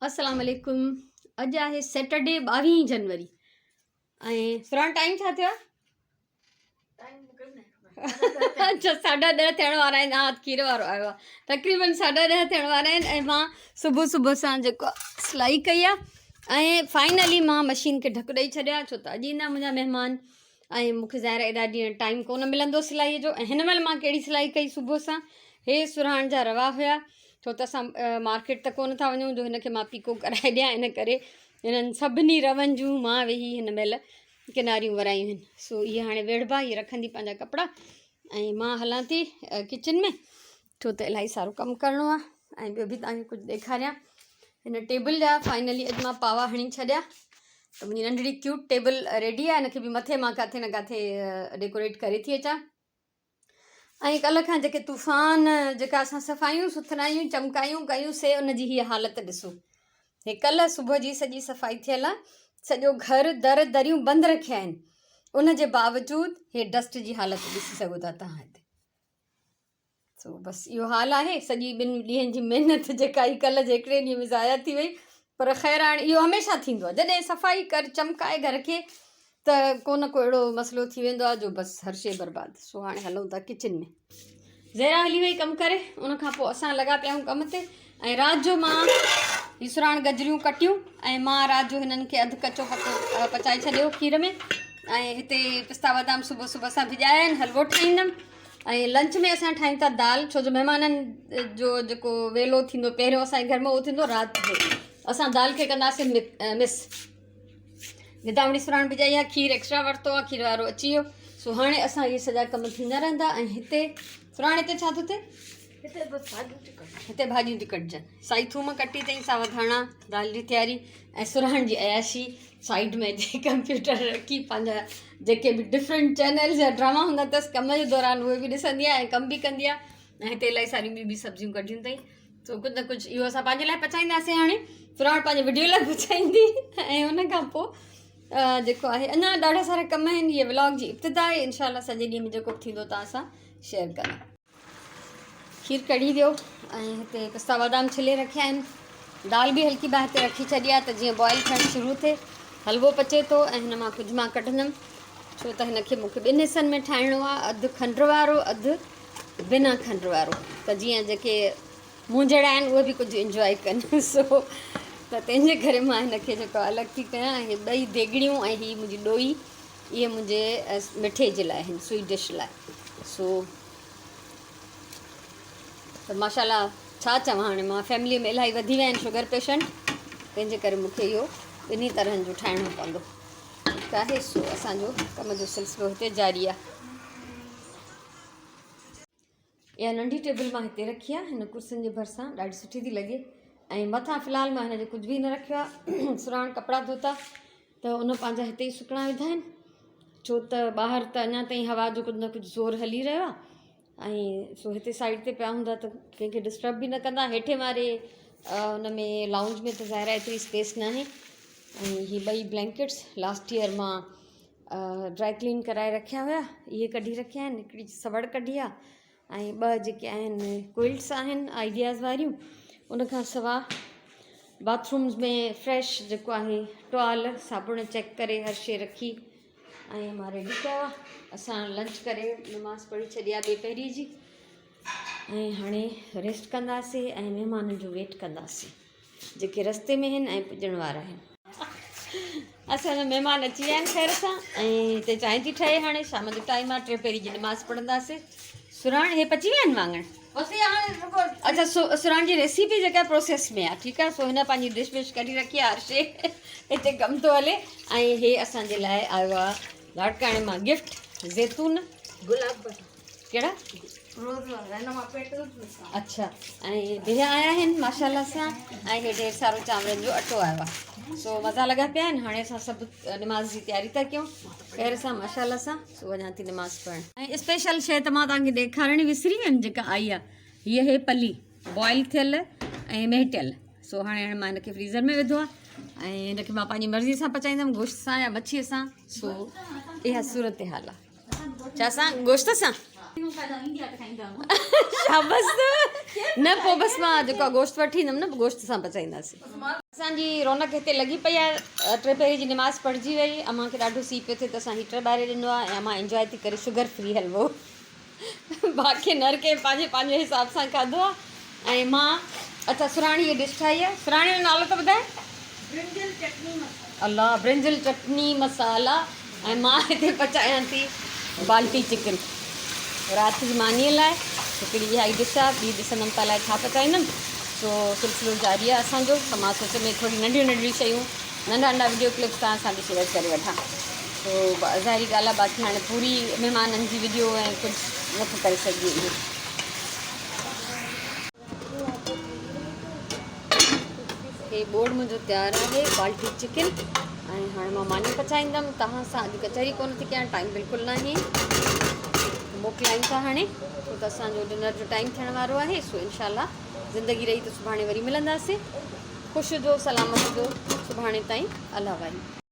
السلام عليڪم اڄ آهي سيٽرڊي 22 جنوري ۽ سران ٽائيم ڇا ٿيو آهي؟ اڇا ساڍا ڏهه ٿيڻ وارا آهن ها کير وارو آيو آهي تقريبن ساڍا ڏهه ٿيڻ وارا آهن ۽ مان صبح صبح سان جيڪو سلائي ڪئي آهي ۽ فائنلي مان مشين کي ڍڪ ڏئي ڇڏيو آهي ڇو ته اڄ ايندا منهنجا مهمان ۽ مون کي ظاهر ايڏا ڏينهن ٽائيم ڪونه ملندو سلائي جو ۽ هن مهل مان ڪهڙي سلائي ڪئي صبح سان هي سرهاڻ جا روا هيا ڇو ته اسان مارڪيٽ ته ڪونه ٿا وڃون جو هن کي مان پيڪو ڪرائي ڏيان ان ڪري هنن سڀني رون جون مان ويهي هن مهل ڪناريون ورايون آهن سو اهي هاڻي ويڙهبا هي رکندي پنهنجا ڪپڙا ۽ مان هلان ٿي ڪچن ۾ ڇو ته الاهي سارو ڪم ڪرڻو آهي ۽ ٻيو به توهان کي ڪجهه ڏيکاريان هن ٽيبل جا فائنلي اڄ مان پاوا هڻي ڇڏيا ته منهنجي ننڍڙي ڪيوٽ ٽيبل ريڊي آهي هن کي به مٿي مان ڪاٿي نه ڪاٿي ڊيڪوريٽ ڪري ٿي اچان ۽ ڪلهه کان جيڪي طوفان جيڪا اسان صفايون سٿرايون چمڪايون ڪيون سي ان جي هيء حالت ڏسو هي ڪلهه صبح جي سڄي صفائي ٿيل آهي سڄو گهر در دريون بند رکيا آهن ان جي باوجود هي ڊسٽ جي حالت ڏسي سگهو ٿا تهان هتي سو بس اهو حال آهي سڄي ٻن ڏينهن جي محنت جيڪا هي ڪلهه جي هڪڙي ڏينهن ۾ ضايع ٿي وئي پر خير هاڻي اهو هميشه ٿيندو آهي جڏهن صفائي ڪر چمڪائي گهر کي ته ڪو نه ڪو اهڙو مسئلو ٿي ويندو آهي جو بس هر شي برباد. سو هاڻي هلون ٿا ڪچن ۾. زهرا هلي وئي ڪم ڪري ان کان پوء اسان لڳا پيا آهيون ڪم تي ۽ رات جو مان هي سراڻ گجريون ڪٽيون ۽ مان رات جو هنن کي اڌ ڪچو پڪو پچائي ڇڏيو کير ۾ ۽ هتي پستا بادام صبح صبح سان ڀڄايا آهن حلوو ٺاهيندم ۽ لنچ ۾ اسان ٺاهيون ٿا دال ڇو جو مهمانن جو جيڪو ويلو ٿيندو پهريون اسان جي گهر ۾ اهو ٿيندو رات جو اسان دال کي ڪنداسين مس گدامڙي سراڻ ڀڄائي آهي کير ايڪسٽرا ورتو آهي کير وارو اچي ويو سو هاڻي اسان اهي سڄا ڪم ٿيندا رهندا ۽ هتي سراڻ هتي ڇا ٿو ٿئي هتي بس ڀاڄيون ٿيون ڪٽجن. هتي ڀاڄيون ٿيون ڪٽجن. سائي ٿوم ڪٽي اٿئي، ساوا ڌاڻا، دال جي تياري ۽ سرهاڻ جي عياشي سائيڊ ۾ جي ڪمپيوٽر رکي پنهنجا جيڪي به ڊفرنٽ چينلز يا ڊراما هوندا اٿس ڪم جي دوران اهي به ڏسندي آهي ۽ ڪم به ڪندي آهي ۽ هتي الاهي ساريون ٻيون به سبزيون ڪڍيون اٿئي سو ڪجهه نه ڪجهه اهو اسان پنهنجي لاء پچائينداسين هاڻي سرهاڻ پنهنجي وڊيو لاء پچائيندي ۽ ان کان پوء جيڪو آهي اڃا ڏاڍا سارا ڪم آهن هيء ولاگ جي ابتدا آهي انشاء الله سڄي ڏينهن ۾ جيڪو به ٿيندو توهان سان شيئر ڪندا کير ڪڙهي ويو ۽ هتي پستا بادام ڇلي رکيا آهن دال به هلڪي باهه تي رکي ڇڏي آهي ته جيئن بوائل ٿيڻ شروع ٿئي حلوو پچي ٿو ۽ هن مان ڪجهه مان ڪڍندم ڇو ته هن کي مونکي ٻن حصن ۾ ٺاهڻو آهي اڌ کنڊ وارو اڌ بنا کنڊ وارو ته جيئن جيڪي مون جهڙا آهن اهي به ڪجهه انجواء ڪن سو ته تنهن جي ڪري مان هن کي جيڪو الڳ ٿي ڪيان ۽ ٻئي ديڳڙيون ۽ هي منهنجي ڏوئي اهي منهنجي مٺي جي لاء آهن سوئيٽ ڊش لاء سو ته ماشاء الله ڇا چوان هاڻي مان فيملي ۾ الاهي وڌي ويا آهن شگر پيشنٽ تنهن جي ڪري مونکي اهو ٻنهي طرحن جو ٺاهڻو پوندو ٺيڪ آهي سو اسانجو ڪم جو سلسلو هتي جاري آهي اها ننڍي ٽيبل مان هتي رکي آهي هن ڪرسين جي ڀرسان ڏاڍي سٺي ٿي لڳي ۽ مٿان في الحال مان هن جي ڪجهه به نه رکيو آهي سراڻ ڪپڙا ڌوتا ته ان پنهنجا هتي ئي سڪڻا وڌا آهن ڇو ته ٻاهر ته اڃا تائين هوا جو ڪجهه نه ڪجهه زور هلي رهيو آهي ۽ سو هتي سائيڊ تي پيا هوندا ته ڪنهن کي ڊسٽرب به نه ڪندا هيٺين واري ان ۾ لائونج ۾ ته ظاهر آهي ايتري اسپيس ناهي ۽ هي ٻئي بلينڪيٽس لاسٽ ايئر مان ڊرائي ڪلين ڪرائي رکيا هيا اهي ڪڍي رکيا آهن هڪڙي سوڙ ڪڍي آهي ۽ ٻه جيڪي آهن ڪوئلٽس آهن آئيڊياز واريون ان کان سوا باٿ رومز ۾ فريش جيڪو آهي ٽوال صابڻ چيڪ ڪري هر شي رکي ۽ مان ريڊي ڪيو آهي اسان لنچ ڪري نماز پڙهي ڇڏي آهي ٻي پهري جي ۽ هاڻي ريسٽ ڪنداسي ۽ مهمانن جو ويٽ ڪنداسي جيڪي رستي ۾ آهن ۽ پڄڻ وارا آهن. اسان جا مهمان اچي ويا آهن خير سان ۽ هتي چانهه ٿي ٺهي هاڻي شام جو ٽائيم آهي ٽي پهري جي نماز پڙهنداسين سراڻ هي پچي ويا آهن واڱڻ اچھا سراڻ جي ريسيپي جيڪا پروسيس ۾ آهي ٺيڪ آهي سو هن پنهنجي ڊش وش ڪڍي رکي آهي هر شي هتي ڪم ٿو هلي ۽ هي اسان جي لاء آيو آهي لاڙڪاڻي مان گفٽ زيتون گلاب ڪهڙا روز وارا هن مان پيٽلز نڪتا. اڇا ۽ بيهه آيا آهن ماشاءالله سان ۽ هي ڍير سارو چانورن جو اٽو آيو آهي سو مزا لڳا پيا آهن هاڻي اسان سڀ نماز جي تياري ٿا ڪيون خير سان ماشاءالله سان سو وڃان ٿي نماز پڙهڻ. ۽ اسپيشل شيء ته مان توهان کي ڏيکارڻ وسري ويم جيڪا آئي آهي هيء هي پلي بوائل ٿيل ۽ مهٽيل سو هاڻي هاڻي مان هن کي فريزر ۾ وڌو آهي ۽ هن کي مان پنهنجي مرضي سان پچائيندم گوشت سان يا مڇيء سان سو اها صورتحال آهي ڇا سان گوشت سان. شابس نه پوء بس مان جيڪو آ گوشت وٺي ايندم نه پوء گوشت سان پچائينداسين. اسان جي رونق هتي لڳي پئي آهي ٽي پهري جي نماز پڙهجي وئي امان کي ڏاڍو سيء پيو ٿئي ته اسان هيٽر ٻاري ڏنو آهي ۽ امان انجواء ٿي ڪري شگر فري حلوو باقي هر ڪنهن پنهنجي پنهنجي حساب سان کاڌو آهي ۽ مان اڇا سراڻي هي ڊش ٺاهي آهي سراڻي جو نالو ته ٻڌاء برنجل چٽني مسالا الله برنجل چٽني مسالا ۽ مان هتي پچايان ٿي بالٽي چڪن رات جي مانيء لاء هڪڙي اها ئي ڊش آهي ٻي ڏسندم ته الائي ڇا پچائيندم سو سلسلو جاري آهي اسان جو ته مان سوچيم هي ٿوري ننڍيون ننڍيون شيون ننڍا ننڍا وڊيو ڪلپس توهان سان به شيئر ڪري وٺان سو ظاهري ڳالهه آهي باقي هاڻي پوري مهمانن جي وڊيو ۽ ڪجهه نٿو ڪري سگهجي اهو. هي ٻوڙ منهنجو تيار آهي بالٽي چڪن ۽ هاڻي مان ماني پچائيندم توهان سان اڄ ڪچهري ڪونه ٿي ڪيان ٽائيم بلڪل ناهي موڪلايون ٿا هاڻي ڇو ته اسان جو ڊنر جو ٽائيم ٿيڻ وارو آهي سو انشاء الله زندگي رهي ته سڀاڻي وري ملنداسين خوش هجو سلامت هجو سڀاڻي تائين الله واهي.